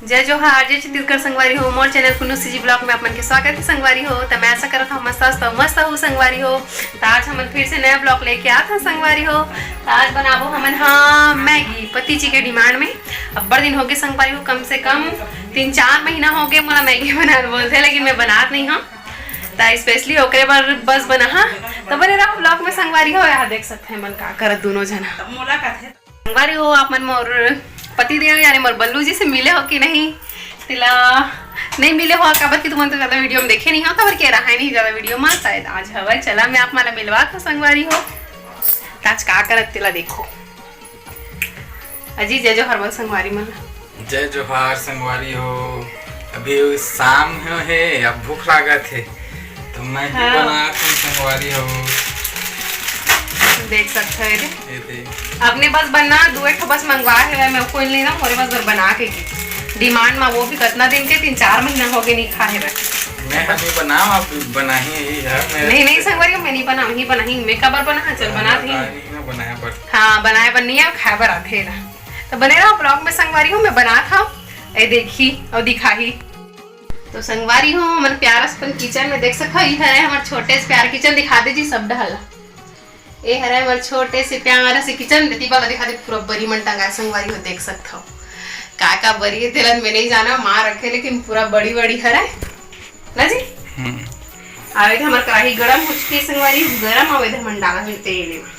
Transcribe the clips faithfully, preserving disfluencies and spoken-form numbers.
जय जोहार, जय छत्तीसगढ़ संगवारी हो। मोर चैनल कुन्नू सीजी ब्लॉग में आप मन के स्वागत है संगवारी हो। त मैं आशा करत हूँ मस्त, मस्त, मस्त हूँ संगवारी हो। त आज हमन फिर से नया ब्लॉग लेके आत हन संगवारी हो। त आज बनाबो हमन, हाँ, मैगी, पति जी के डिमांड में। अब्बड़ दिन होगे संगवारी हो, कम से कम तीन चार महीना होगे मोला मैगी बनात बोलथे, लेकिन मैं बनात नहीं हूँ। त स्पेशली ओकरे बर बस बना हा। त बने रहो ब्लॉग में संगवारी हो। यहाँ देख सकते हैं मन का करत दोनों जना। संगवारी हो, आप मन मोर पति देव यानी मोर बल्लू जी से मिले हो कि नहीं? तेला नहीं मिले हो, काबर कि तुमन तो ज्यादा वीडियो में देखे नहीं हो, काबर कि रहा नहीं ज्यादा वीडियो में। शायद आज हवय, चला मैं आप मन ला मिलवात हूँ संगवारी हो। त आज का करत तेला देखो। अजी, जय जोहार बोल संगवारी मन ला। जय जोहार संगवारी हो। अभी शाम हे, अब भूख लागत हे, तो मैं भी हाँ। बनात हूँ संगवारी हो। देख सकते हो ये दे। ये दे। अपने बस बनना, दो एक ठो बस मंगवा है, मैं कोई नहीं ना, मोरे बस बर बना के की। डिमांड में वो भी कितना दिन के, तीन चार महीना हो गए नहीं खाए बस। मैं हमी बनाओ, आप बनाही यही है। मैं नहीं, नहीं संगवारी, मैं नहीं बनाऊँ, ही बनाही, मैं कबर बना, चल बना दी। नहीं ना बनाया पर हाँ, बनाए बर नहीं है, खाए बर आथे ना। तो बने रहो ब्लॉग में संगवारी हो, मैं बनात हूँ, ए देखी और दिखाही। तो संगवारी हो, हमन प्यारा से अपन किचन में देख सकत हो, ये हरे हमर छोटे से प्यारा किचन, दिखा दे जी सब डहर ला। ये हरे हमर छोटे से प्यारा से किचन, देती वाला दिखा दे, पूरा बरी मन टंगा है संगवारी हो, देख सकत हो। का का बरी है, तेला मैं नहीं जाना, माँ रखे, लेकिन पूरा बड़ी बड़ी हरे ना जी। हम्म। आवे थे हमर कढ़ाई गरम हो चुकी है संगवारी, गरम आवे थे हमन डाला है तेल में।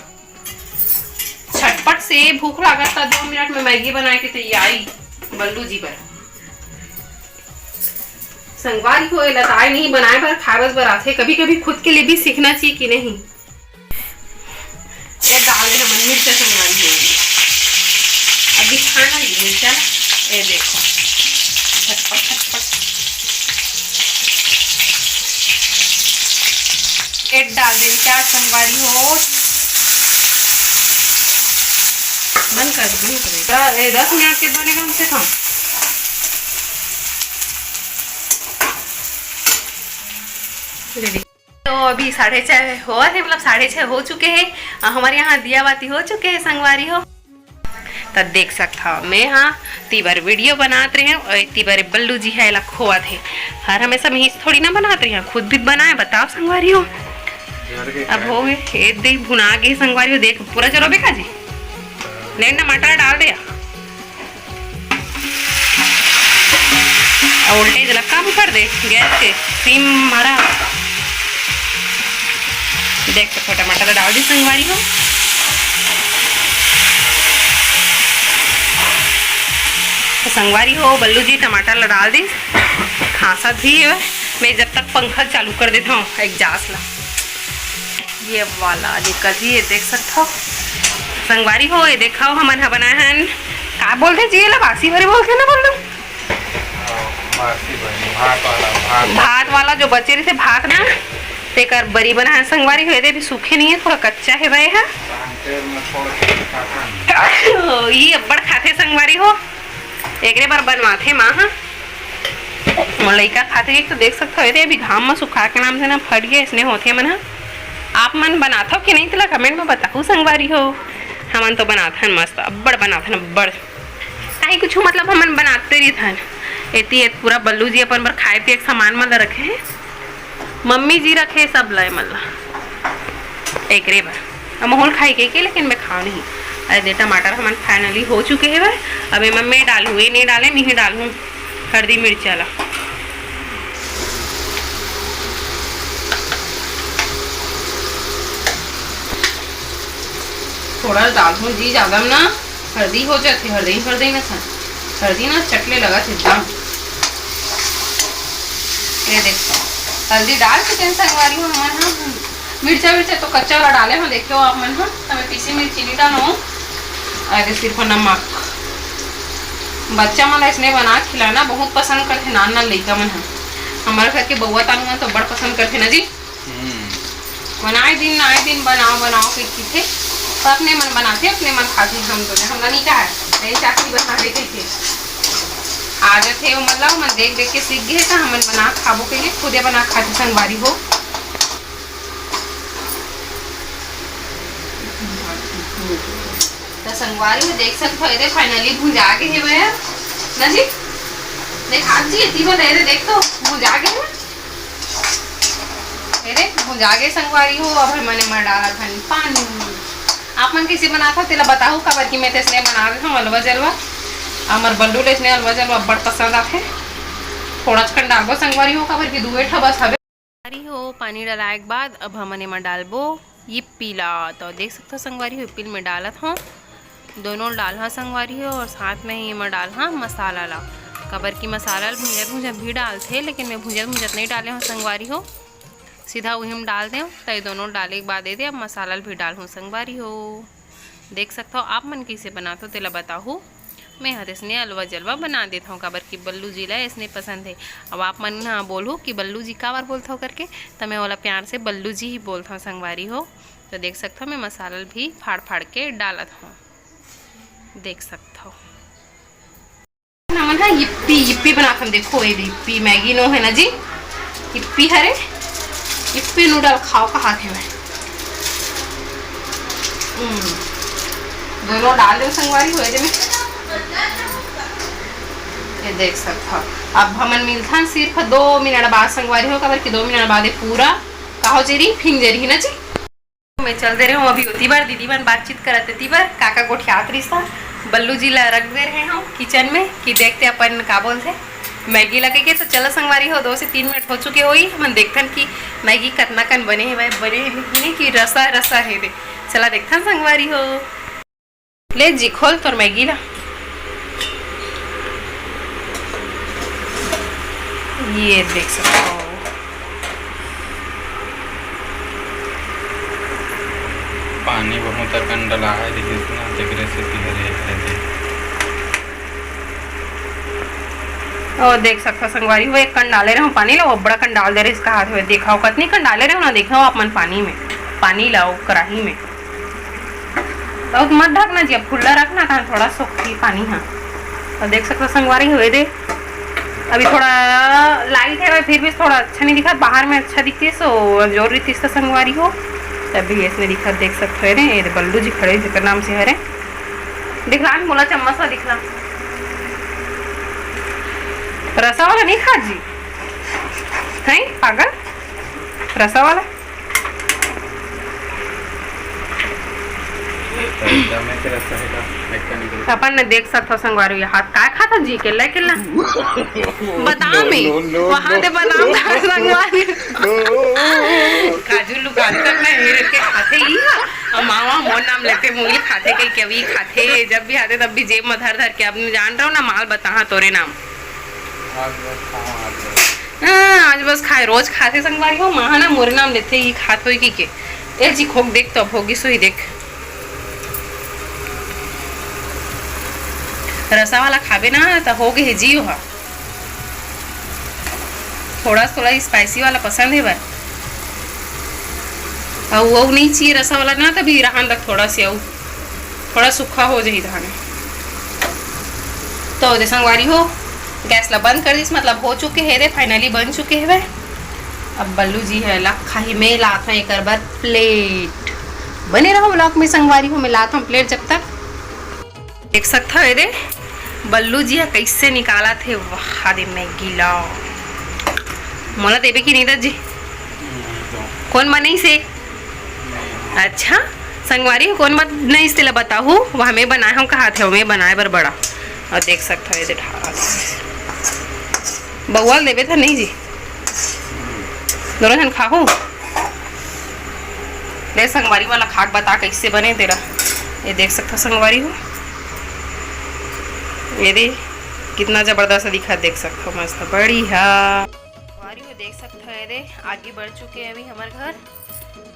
झटपट से भूख लागत त दो मिनट में मैगी बनाए के तैयारी बल्लू जी बर। संगवारी हो, एला ताय नहीं बनाए बर, खाए बस बर आथे। कभी कभी खुद के लिए भी सीखना चाहिए कि नहीं। ये डाल दे हमन मिर्चा संगवारी हो। अभी खाना ही मिर्चा, ये देखो, झटपट झटपट। एक डाल दे क्या संगवारी हो, बंद कर दे, बंद कर दे। द-, ए, दस मिनट के बने कम से कम। तो अभी साढ़े छः होवत हे, मतलब साढ़े छः हो चुके हैं। अ, हमारे यहाँ दिया बाती हो चुके हैं संगवारी हो। त देख सकत हव, मैं हा तिबर वीडियो बनात रहे हूँ और तिबर बल्लू जी है एला खोवत हे। हर हमेशा मैं ही थोड़ी ना बनात रहे हूँ, खुद भी बनाए, बताओ संगवारी हो। अब हो गए, ए दे भुना गए संगवारी हो, देख पूरा चरोबे का जी। ले टमाटर डाल दे। और उल्टे जला कम कर दे, गैस के सिम मारा। देख सकत हो टमाटर डाल दी संगवारी हो। तो संगवारी हो, बल्लू जी टमाटर ला डाल दी, खांसत भी है। मैं जब तक पंखा चालू कर देता हूँ एग्जास्ट ला। ये वाला निकल ही, ये देख सकत हो संगवारी हो, ये देखो हमन ह बनाए हन, का बोलथे जी, ये ला बासी भरे बोलथे ना, बोल दो। हाँ, बासी भरे, भात वाला, भात। भात वाला जो बचे रहिथे भात ना, तेकर बरी बनाए हन संगवारी हो, ये दे भी सूखे नहीं है, थोड़ा कच्चा है भाई हा। तेल में छोड़ के खाथन। ओ, ये अब्बड़ खाथे संगवारी हो, एकरे बर बनवाथे माँ हा। मोर लइका खाथे, एक तो देख सकत हव, ये दे अभी घाम म सुखा के नाम से ना फट गया, इसने होथे मन ह। आप मन बनाथव कि नहीं, तेला कमेंट में बताहू संगवारी हो। हमन तो बनाथन मस्त, अब्बड़ बनाथन, अब्बड़। काहे कुछ मतलब हमन बनाते रहिथन। एती, एत पूरा बल्लू जी अपन बर खाए पिए के सामान मन ल रखे हे। मम्मी जी रखे सब लय मन ला एकरे बर। अब मोहन खाई के, के, लेकिन मैं खाव नहीं। अरे दे, टमाटर हमन फाइनली हो चुके हे बर। अब एमा मैं डालहूँ, ये नहीं डाले, नहीं डालहूँ हल्दी मिर्चा ला। थोड़ा डालहूँ जी, ज्यादा ना हल्दी हो जाथे, हल्दी, हल्दी ना सन, हल्दी ना चटले लगा थे एकदम। ये देखो, हल्दी डाल के तेन संगवारी हो हमन ह। मिर्चा, मिर्चा तो कच्चा वाला डाले हो, देखियो आप मन ह। त मैं पीसी मिर्ची नहीं डालो, आगे सिर्फ नमक। बच्चा मन ला इसने बना के खिलाना बहुत पसंद करथे नान नान लइका मन ह। हमारे घर के बउआ तानू मन तो बड़ पसंद करथे ना जी। हम्म। बनाए दिन, आए दिन बनाओ, बनाओ के किथे। पर अपने मन बनाथे, अपने मन खाथे, हम तो नहीं, हमला नहीं कहा है, नहीं चाकरी बना दे कहिथे। आदत है वो, मतलब, हमन देख देख के सीख गए, तो हमन बना खाबो के लिए खुदे बना खाथे संगवारी हो। तो संगवारी हो, देख सकत हो, एदे finally भुंजा गे हे भैया, ना जी? देख आज जी, एती बा, एदे देख तो, भुंजा गे ना। एदे, भुंजा गे संगवारी हो, अब हमन एमा डालत हन पानी। आप मन कइसे बनात हो, तेला बताहू, काबर कि मैं तो अइसने बना देथंव, अलवा जलवा। हमर बल्लू ल अइसने अलवा जलवा अब्बड़ पसंद आथे। थोड़ा कन डालबो संगवारी हो, काबर कि दुए ठा बस हवे। संगवारी हो, पानी डलाए के बाद अब हमन एमा डालबो यिप्पी ला। तो देख सकथो संगवारी हो, यिप्पी ल मैं डालत हंव, दोनों ल डालहा संगवारी हो, और साथ में ही एमा डालहा मसाला ला, काबर कि मसाला ल भुंजत भुंजत भी डालथे, लेकिन मैं भुंजत भुंजत नहीं डाले हंव संगवारी हो, सीधा उही में डाल देंव। तो ये दोनों ल डाले के बाद एदे अब मसाला ल भी डालहूं संगवारी हो। देख सकथो, आप मन कइसे बनाथो, तेला बताहू। मैं ह अइसने अलवा जलवा बना देथंव, काबर कि बल्लू जी ला अइसने पसंद हे। अब आप मन ह बोलहू कि बल्लू जी काबर बोलथो करके, त मैं ओला प्यार से बल्लू जी ही बोलथंव संगवारी हो। तो देख सकथो, मैं मसाला ल भी फाड़ फाड़ के डालत हंव। देख सकथो। हमन ह यिप्पी, यिप्पी बनाथन। देखो, ये यिप्पी मैगी नो हे ना जी, यिप्पी हरे, यिप्पी नूडल खाओ कहात हे मैं। हम्म, दोनों डाल दो संगवारी हो एदे में। ये देख सकथो, अब हमन मिलथन सिर्फ दो मिनट बाद संगवारी हो, काबर कि दो मिनट बाद ये पूरा का हो जरी, फिंग जरी ना जी। मैं चल दे रहे हूँ अभी ओती बर, दीदी मन बातचीत करत हे ती बर, काका गोठियात रिहिस त बल्लू जी ला रख दे रहे हंव किचन में कि देखते अपन का बोलथे मैगी ला कहिके। तो चलो संगवारी हो, दो से तीन मिनट हो चुके होही, हमन देखथन कि मैगी कतना कन बने हे, बने हे कि नहीं, कि रसा रसा हे दे। चला देखथन संगवारी हो। ले जी, खोल तोर मैगी ला। ये देख सकथो, पानी बहुत अकन डला है, लेकिन इतना तेकरे से पिघल है, है दे। ओ, देख सकथो संगवारी हो, एक कन डाले रहे हंव पानी ला, वो अब्बड़ कन डाल दे रहे, इसका हाथ में देखा हो, कतनी कन डाले रहे हंव ना, देखा हो आप मन पानी में, पानी ला, वो कढ़ाई में। तो मत ढकना जी, अब खुला रखना, तहां थोड़ा सोखही पानी हा। तो देख सकथो संगवारी हो एदे, अभी थोड़ा लाइट है, फिर भी थोड़ा अच्छा नहीं दिखा, बाहर में अच्छा दिखती है, सो जोर रही तो संगवारी हो, तब भी अइसने दिखा। देख सकथो रे, ये बल्लू जी खड़े, जेकर नाम से हरे, दिखला मोला चम्मच ला दिखला। रसा वाला नहीं खा जी, हैं पागल, रसा वाला। अपन ने देख सकथो संगवारी, ये हाथ काय खाता जी के लेके ला। बदाम है। No, no, no, वहां no। दे बदाम खा संगवारी। काजू लुकाजू तक मैं हेर के खाथे ही। और मावा मोर नाम लेथे, मुंगली खाथे कहिके, अभी खाथे, जब भी आथे तब भी जेब में धर धर के। अब जान रहे हो ना, माल बताहा तोरे नाम। आज बस खाओ, आज बस। हाँ, आज बस खाए, रोज खाथे संगवारी हो, माहा ना मोरे नाम लेथे, ई खात होई की के। ए जी, खोक देख तो, भोगी सोई देख। रसा वाला खाबे ना, त हो गे हे जी ओहा। थोड़ा, थोड़ा spicy वाला पसंद हे बर। अउ, अउ नहीं चाहिए रसा वाला ना, तभी रहन दक थोड़ा से अउ। थोड़ा सूखा हो जाही धान। तो दे संगवारी हो, गैस ला बंद कर दिस, मतलब हो चुके हे दे, finally बन चुके हे। अब बल्लू जी हे ला खाही, मैं लात हूँ एकर बर plate। बने रहो vlog में संगवारी हो, मैं लात हूँ plate जब तक। देख सकत हव एदे, बल्लू जी ह कइसे निकालत हे, वाह दे मैगी ला। मोला देबे कि नहीं दज्जी? कोन बनाइस हे? अच्छा, संगवारी हो, कोन बनाइस तेला बताहू, वह मैं बनाए हूँ कहात हे, मैं बनाए बर बड़ा। और देख सकत हव, ये दे ढाल। बउआ ल देबे त नहीं जी, दोनों झन खाहू। ले संगवारी वाला खा के बता कैसे बने तेरा। ये देख सकत हो संगवारी हो, ये दे कितना जबरदस्त दिखा, देख सकत हो मस्त बढ़िया। संगवारी हो देख सकत हो, ये दे आगे बढ़ चुके हैं अभी हमर घर।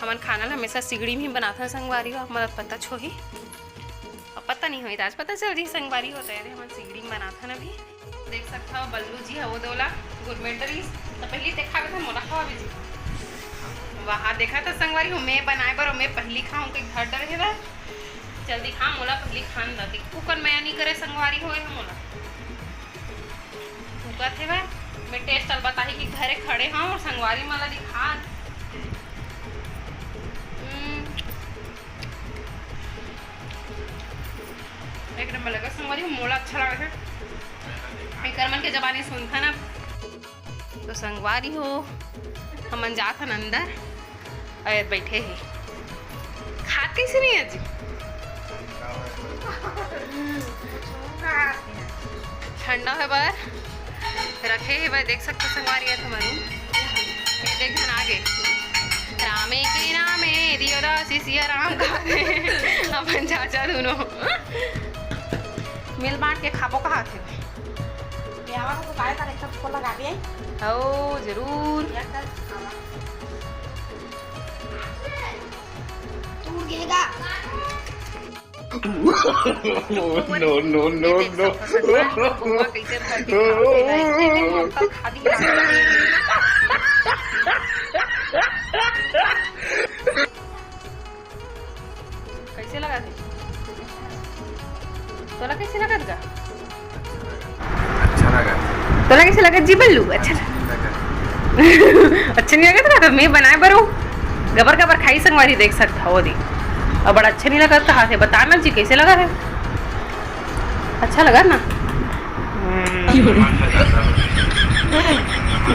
हमन खाना ल हमेशा सिगड़ी में ही बनाथन संगवारी हो, आप मन ल पता छोही। अब पता नहीं होई, त आज पता चल जी संगवारी हो। त ये दे हमन सिगड़ी में बनाथन अभी। देख सकत हो बल्लू जी ह वो दोला गुरमेट डरिस, त पहली ते खाबे त मोला खवाबे जी। वहाँ देखा था संगवारी हो, मैं बनाए बर, मैं पहली खाऊं के घर डरे हे बर। जल्दी खा, मोला पहली खान दा। देख कुकर मया नहीं करे संगवारी हो, ये मोला भूकत हे बर। मैं taste ल बताही कि घरे खड़े हूँ और संगवारी मन ला दिखा। हम्म। एक नंबर लगा संगवारी, मोला अच्छा लगा है। एक करमन के जबानी सुनथा ना। तो संगवारी हो, हमन जाथन अंदर। अरे बैठे हे, खात कैसे नहीं है जी? ठंडा है बर रखे हे बर, देख सकते संगवारी है तुम्हारी। ये देख जन आगे, रामे के नामे दियो दासी सिया राम का। अपन चाचा दोनों मिल बांट के खाबो कहा थे। ये आवा तो काय करे, सब को लगा दे। ओ जरूर। टूट गएगा। No, no, no, no. कैसे भर के खाते हैं, एक दिन हम कल खा दी। कैसे लगा थे? तोला कैसे लगा था? अच्छा लगा। तोला कैसे लगा जी बल्लू? अच्छा अच्छा नहीं लगा। अच्छा नहीं लगा था तो मैं बनाए बरो गबर गबर खाई संगवारी देख सकता हो दी। अब बड़ा अच्छा नहीं लगा कहा थे, बताना जी कैसे लगा है? अच्छा लगा ना? हम्म।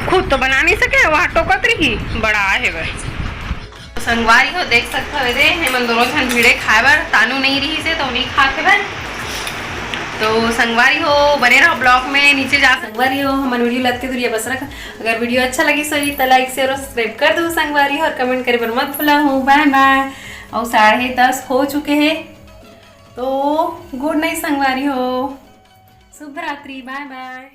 खुद तो बना नहीं सके, वहाँ टोकत रही, बड़ा आहे बस। संगवारी हो देख सकते हो दे, हमन दोनों झन भिड़े खाए बर, तानू नहीं रही से तो नहीं खाते बर। तो संगवारी हो बने रहो ब्लॉग में, नीचे जा संगवारी हो हमन वीडियो लतके दुरिया बस रख। अगर वीडियो अच्छा लगी सही तो लाइक शेयर और सब्सक्राइब कर दो संगवारी हो, और कमेंट करे बर मत भूला हो। बाय बाय। और साढ़े दस हो चुके हैं, तो गुड नाइट संगवारी हो, शुभ रात्रि, बाय बाय।